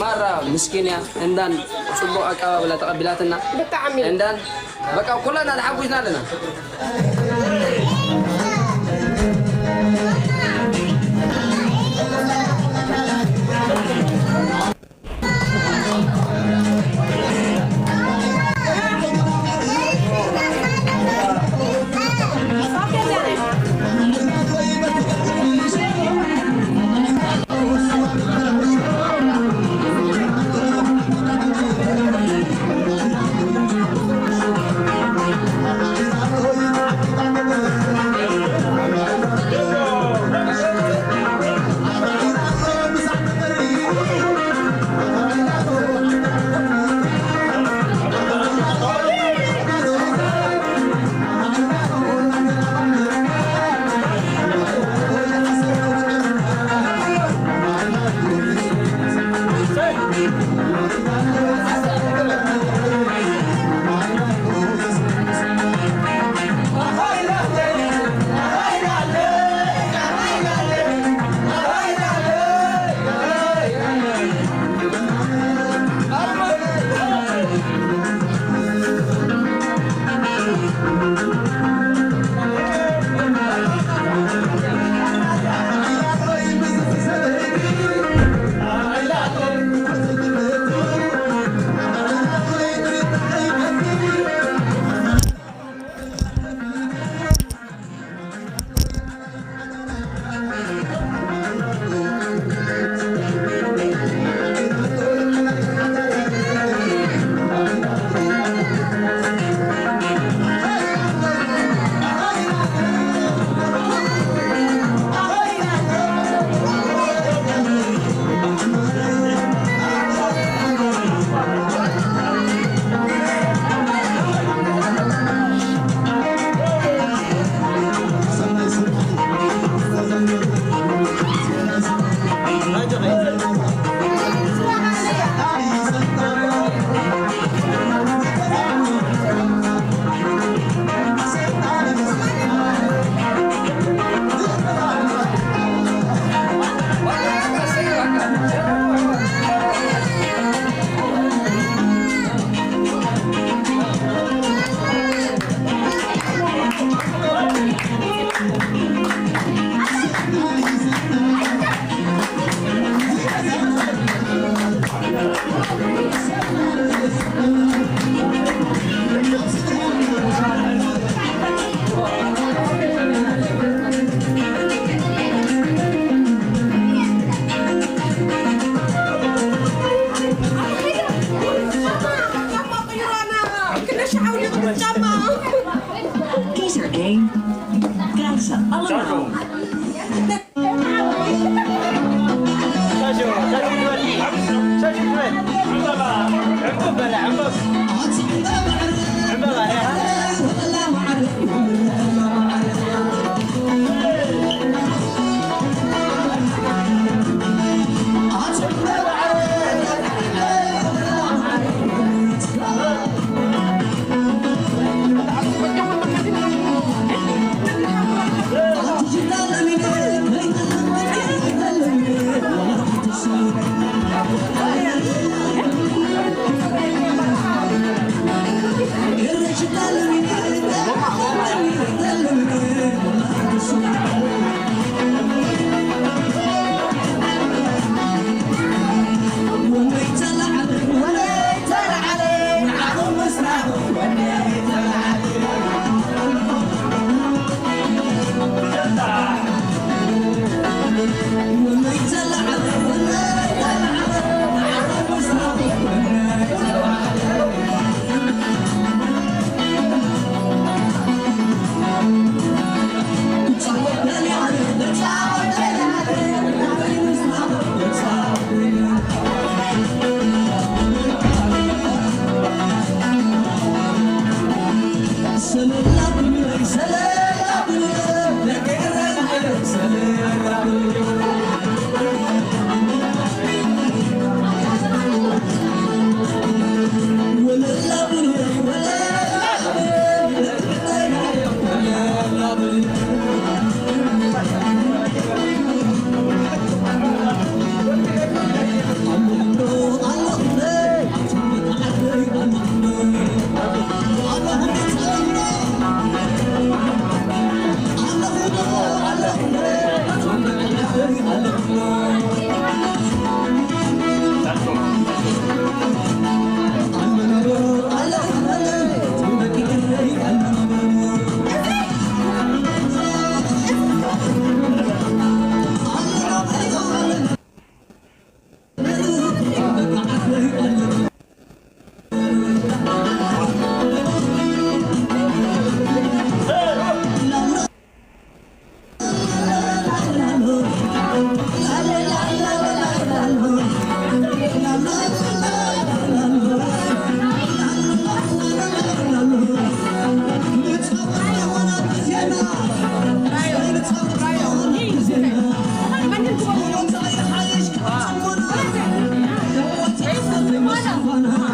ማራ ምስኪን እያ። እንዳን ጽቡቕ ኣቀባብላ ተቐቢላትና። ብጣዕሚ። እንዳን በቃ ኩልና ተሓጒስና ኣለና። Kiezer één. Krijg ze allemaal.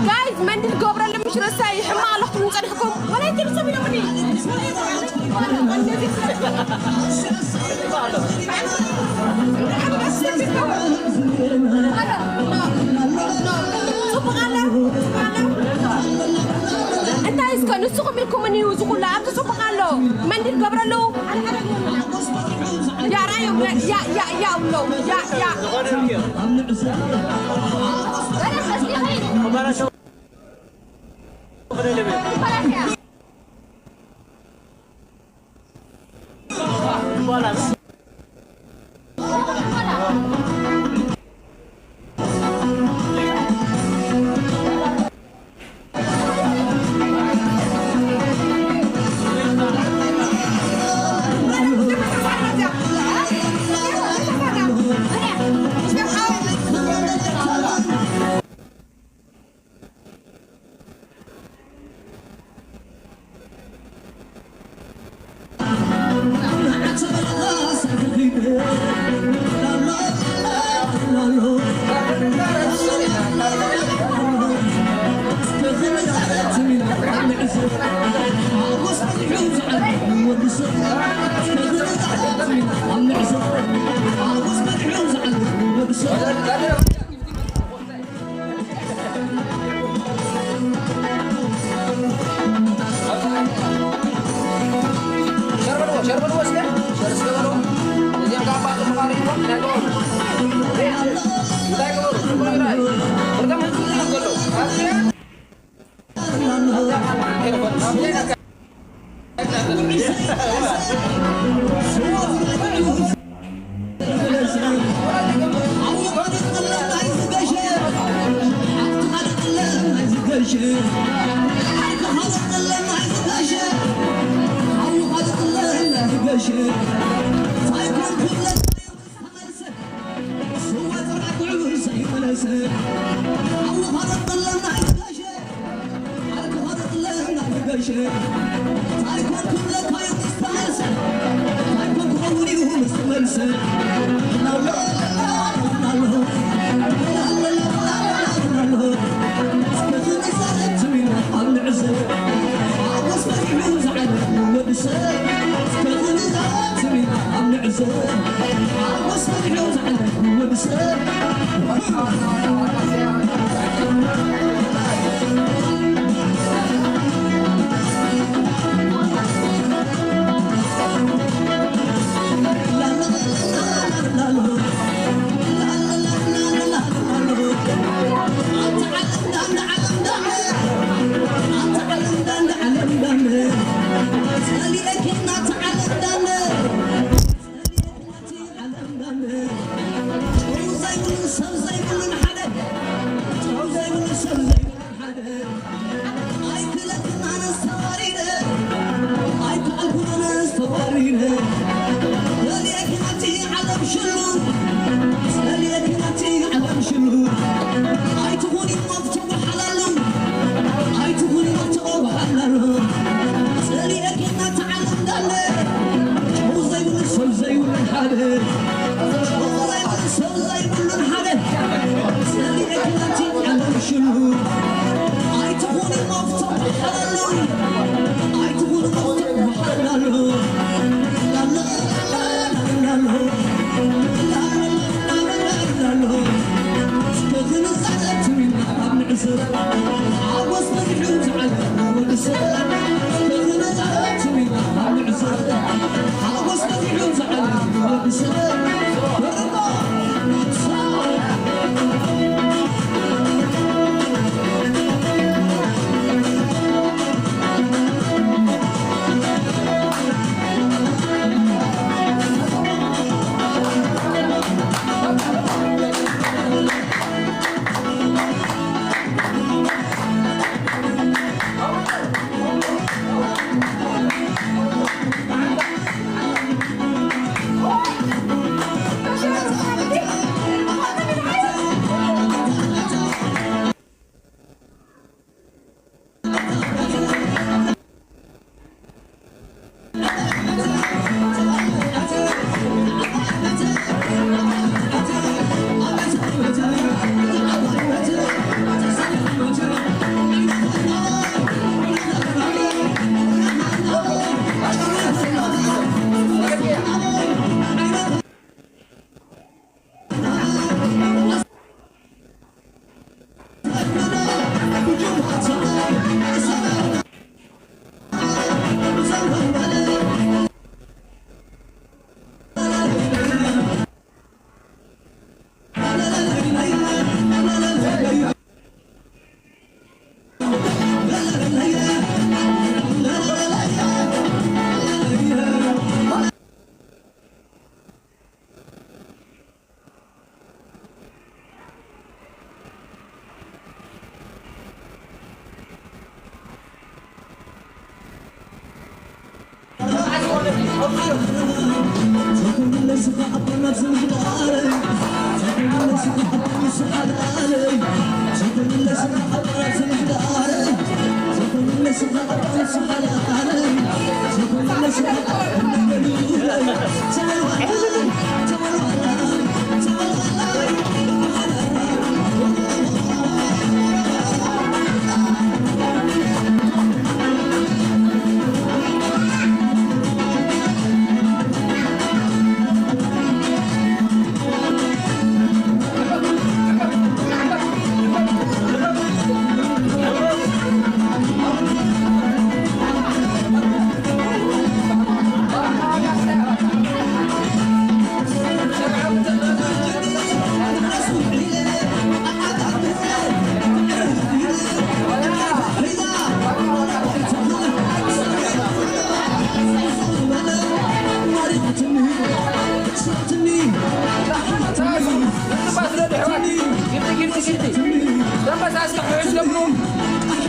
ጋይዝ፣ መንድል ገብረሉ ምሽ ረሳይ ሕማቕ ኣለኹም ጸኒሕኩም። ወላይ ትርሱ ቢሎምኒ። ጽቡቕ ኣለ። እንታይ እስከ ንስኹም ኢልኩምኒ እዩ እዚ ኩሉ ኣብዚ ጽቡቕ ኣሎ። መንድል ገብረሉ። ያ ራዮ፣ ያ፣ ያ፣ ያ፣ ያ፣ ያ።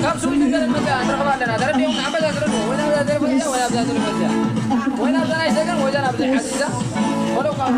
ካብ ስዊድን ገለ መጽኣ ንረኽባ ኣለና። ተረዲኦም፣ ንዓበዛ ትረድዎ፣ ወይ ናብዛ ተረፈ እያ፣ ወይ ናብዛ ተረፈ እያ። ወይ ናብዛ ናይ ሰገን፣ ወይ ናብዛ ሓዚዛ። ወለው ካብ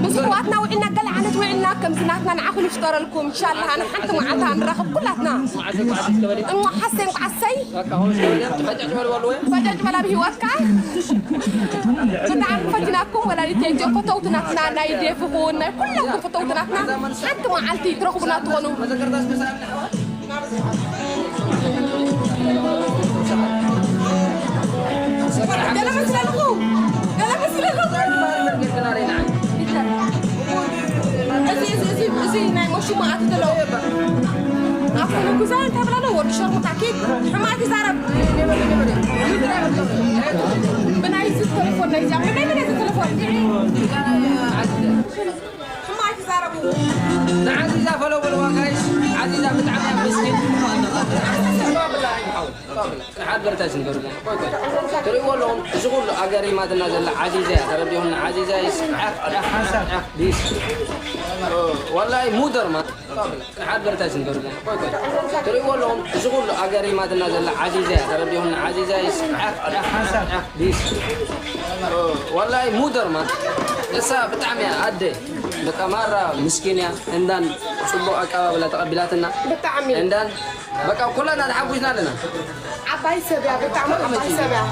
ምስ ኣሕዋትና ውዒልና፣ ገለ ዓይነት ውዒልና፣ ከምዚ ናትና ንዓኹም ይፍጠረልኩም። ኢንሻላህ፣ ኣነ ሓንቲ መዓልቲ ንራኸብ ኩላትና። እሞ ሓሰይ፣ እንቋዕ ኣሰይ። ፈጨጭ በል ኣብ ህይወትካ። ብጣዕሚ ፈቲናኩም፣ ወላዲት ቴንጆ፣ ፈተውቲ ናትና፣ ናይ ዴፍ ይኹን ናይ ኩላትኩም ፈተውቲ ናትና፣ ሓንቲ መዓልቲ ትረኽቡና ትኾኑ። ገለ መስለልኩ፣ ገለ መስለልኩ። እዚ፣ እዚ፣ እዚ፣ እዚ ናይ መሽሙ ኣቲ ዘሎ። ኣፈለኩዛ እንታይ ብላ ኣሎ? ወዲ ሸርሙጣ ኬክ ሕማቅ ይዛረብ። ብናይ እዚ ተለፎን ናይ እዚኣ፣ ብናይ መን እዚ ተለፎን? ሕማቅ ይዛረቡ። ንዓዚዛ ፈሎ በልዋ ጋይስ። ዓዚዛ ብጣዕሚ እያ ምስኪን። ጽንሓት በርታች ንገሩና። ቆይ፣ ቆይ። ትርእይዎ ኣለኹም፣ እዚ ኩሉ ኣገሪማትና ዘላ ዓዚዛ እያ። ተረዲኹም? ዓዚዛ ይስ-፣ ዓፍ፣ ዓፍ፣ ዓፍ፣ ዓፍ፣ ዲስ። ኦ፣ ወላሂ ሙደር ማ-፣ ጽንሓት በርታች ንገሩና። ቆይ፣ ቆይ። ትርእይዎ ኣለኹም፣ እዚ ኩሉ ኣገሪማትና ዘላ ዓዚዛ እያ። ተረዲኹም? ዓዚዛ ይስ-፣ ዓፍ፣ ዓፍ፣ ዓፍ፣ ዓፍ፣ ዲስ። ኦ፣ ወላሂ ሙደር ማ-፣ እሳ ብጣዕሚ እያ ኣደ። በቃ ማራ ምስኪን እያ። እንዳን ጽቡቕ ኣቀባብላ ተቐቢላትና። ብጣዕሚ። እንዳን በቃ ኩላትና ተሓጒስና ኣለና። ዓባይ ሰብ እያ፣ ብጣዕሚ ዓባይ ሰብ እያ።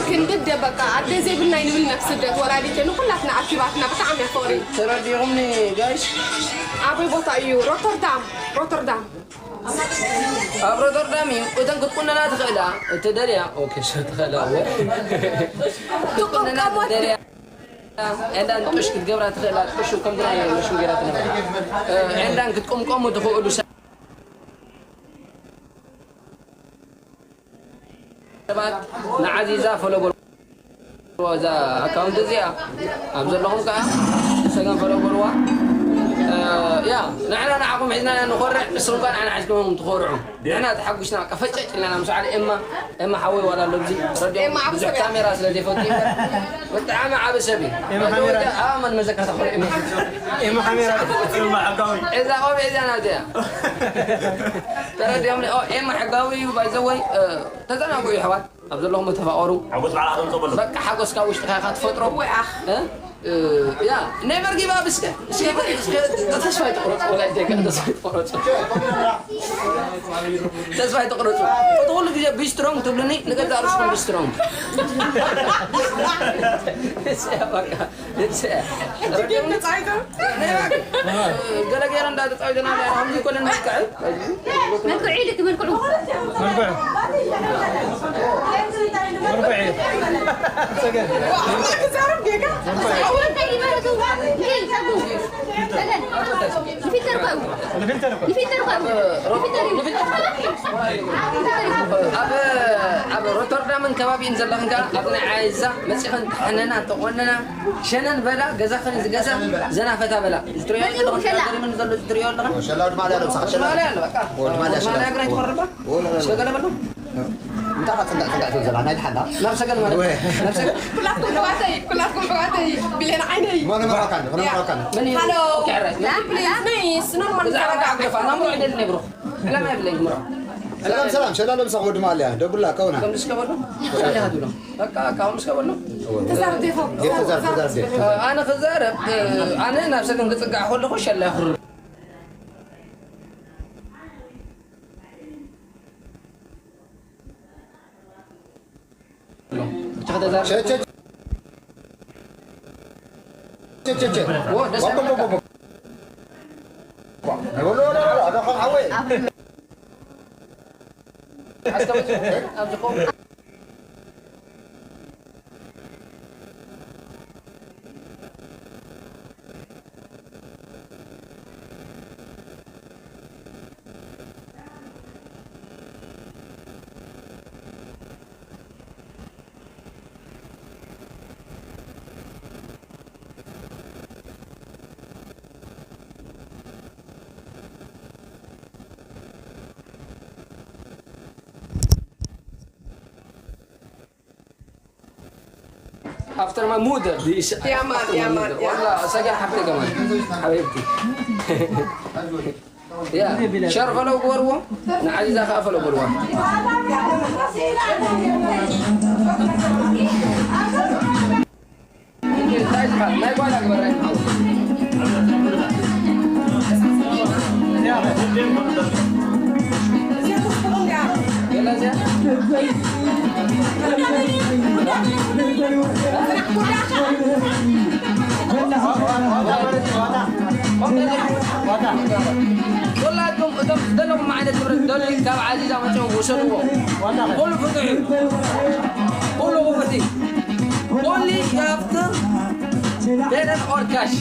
ክንድደ በቃ ኣደ ዘይብልና ይንብል ነብ ስደት ወላዲተ ንኩላትና ኣኪባትና ብጣዕሚ እያ ፍቕሪ። ተረዲኹምኒ ጋይስ? ኣበይ ቦታ እዩ? ሮተርዳም፣ ሮተርዳም። ኣብ ሮተርዳም እዩ። እተን ክትቁነና ትኽእላ፣ እትደልያ። ኦኬ፣ ሸር ትኽእላ። ክትቁነና ትደልያ። ዕንዳን ጥሽ ክትገብራ ትኽእላ፣ ጥሹ ከምዚ ናይ መሽም ገይራ ትነበራ። እ፣ ዕንዳን ክትቅምቀሙ ትኽእሉ ሰባት ንዓዚዛ ፈሎ በልዎ፣ እዛ ኣካውንት እዚኣ ኣብ ዘለኹም ከኣ ሰገን ፈሎ በልዋ። እ፣ ያ፣ ንሕና ንዓኹም ሒዝና ኢና ንኾርዕ፣ ንስኹም ከኣ ንዓና ሒዝኩም ትኾርዑ። ንሕና ተሓጒስና፣ በቃ ፈጨጭ ኢልና ኢና ምስ በዓል ኤማ፣ ኤማ ሓወይ ዋላ ኣሎ፣ ኣብዚ ረድዮ ኤማ ዓቢ ብዙሕ ሰብ እያ። ካሜራ ስለ ዘይፈቱ እምበር፣ ብጣዕሚ ዓቢ ሰብ እዩ። ኤማ ካሜራ። ኣዎ፣ መን መዘከርታ ኮነ ኤማ። ኤማ ካሜራ። ኤማ ዓጋዊ። እዛ ቆቢዕ እዚኣ ናተይ እያ። ተረዲኦም፣ ኦ፣ ኤማ ዓጋዊ እዩ፣ by the way፣ እ፣ ተዘናግዑ የሕዋት። ኣብ ዘለኹም ተፋቐሩ። ሓጎስ ባዕልኻ ተምጽኦ በሎ። በቃ ሓጎስ ካብ ውሽጥኻ ኢኻ ትፈጥሮ። ወይ ኣኽ። እ? እ፣ ያ፣ never give up እስከ። እስከ፣ እስከ ተስፋ ኣይትቑረጹ፣ ወላዲተይ፣ ተስፋ ኣይትቑረጹ። ተስፋ ኣይትቑረጹ። እቲ ኩሉ ግዜ be strong ትብሉኒ፣ ንገዛእ ርእስኹም be strong። እሰያ በቃ፣ እሰያ። ሕጂ ጌም ተጻዊቶም? ናይ በቃ። ገለ ገይረ እንዳተጻወተና፣ ከምዚ ይኮነን መልክዕ። መልክዑ ኢሉ እቲ መልክዑ። መልክዑ። መልክዑ። ሰገን። ክዛረብ ጌጋ። ንፊልተር እኮ እዩ። ንፊልተር እኮ እዩ። ንፊልተር እዩ። ኣብ፣ ኣብ ሮተርዳምን ከባቢን ዘለኽን ከኣ ኣብ ናይ ዓይዛ መጺኽን ተሕነና፣ ተቖነና፣ ሸነን በላ፣ ገዛኽን ገዛ፣ ዘና ፈታ በላ። ዝትሪኦ መጺኹም ዘለኹም ሸላ። ገሪምን ዘሎ ዝትሪኦ ኣለኽን? ሸላ ድማ ኣለ፣ ኣለ፣ በቃ። ወድ ማልያ ወድ ማልያ ሸላ። ግራ ይትቆርባ? ወላ፣ ወላ። ሸገለ በሉ። እንታይ ኻትንዳ፣ ትንዳ ትብል ዘላ? ናይ ድሓንዳ? ናብ ሰገል ማለት። ወይ። ናብ ሰገል። ኩላትኩም ኣሕዋተይ፣ ኩላትኩም ኣሕዋተይ፣ ብሌን ዓይነይ። ማን መራካን? ማን ያ። መራካን? ምን እዩ? ሃሎ። ኦኬ፣ ራይት። ፕሊዝ፣ ፕሊዝ፣ ኖርማል እዛ ዓረብ ተረጋጋ። ዓገፋ፣ ናምሮ ይደል ነብሮ። ለማ ይብለኝ ምሮ። ሰላም፣ ሰላም፣ ሸላ ለምሳ ወድ ማልያ፣ ደቡላ፣ ከውና። ከም ዝስከበሉ? ሸላ ሃዱሎ። በቃ፣ ካሁን እስከበሉ? ተዛርብ ዴፎ። ዴፍ ተዛርብ፣ ተዛርብ ዴፍ። ኣነ ክዛረብ፣ ኣነ ናብ ሰገን ክጽጋዕ ከለኹ ሸላ ይኹር። ቸ፣ ቸ፣ ቸ፣ ቸ፣ ቸ። ወ፣ ደስ ወ፣ ወ፣ ወ፣ ወ። ወ፣ ወ፣ ወ፣ ወ፣ ወ፣ ወ። After my mother. يا مان، يا مان، يا. والله سجل حبتي كمان. حبيبتي. يا شرف لو قروة. نعزيزة خاف لو قروة. ናይ ጓላ ግበራይ። ኩላትኩም እቶም ዝደለኹም ዓይነት ንብረት ደልዩ ካብ ዓዚዛ መፅኦም ውሰድዎ። ኩሉ ፍቱሕ እዩ። ኩሉ ክፉት እዩ። Only after better or cash.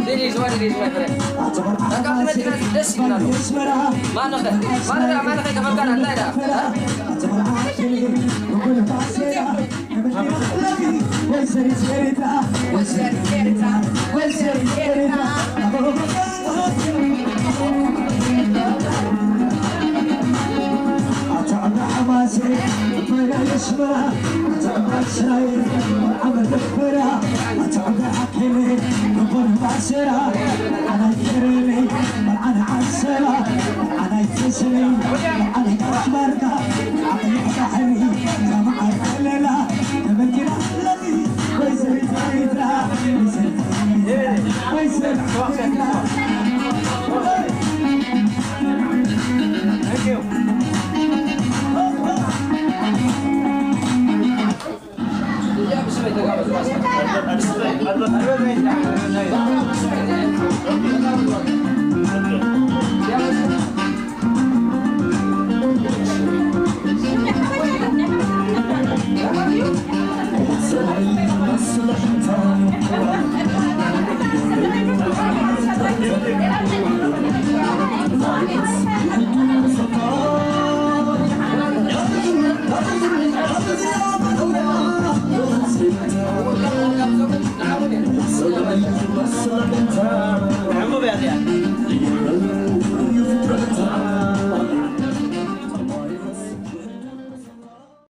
It is what it is, my friend. በቃ መኪና ደስ ይላሉ። ማነኸ? ማነኸ? ማነኸ? ከመልካን እንታይ ዳ?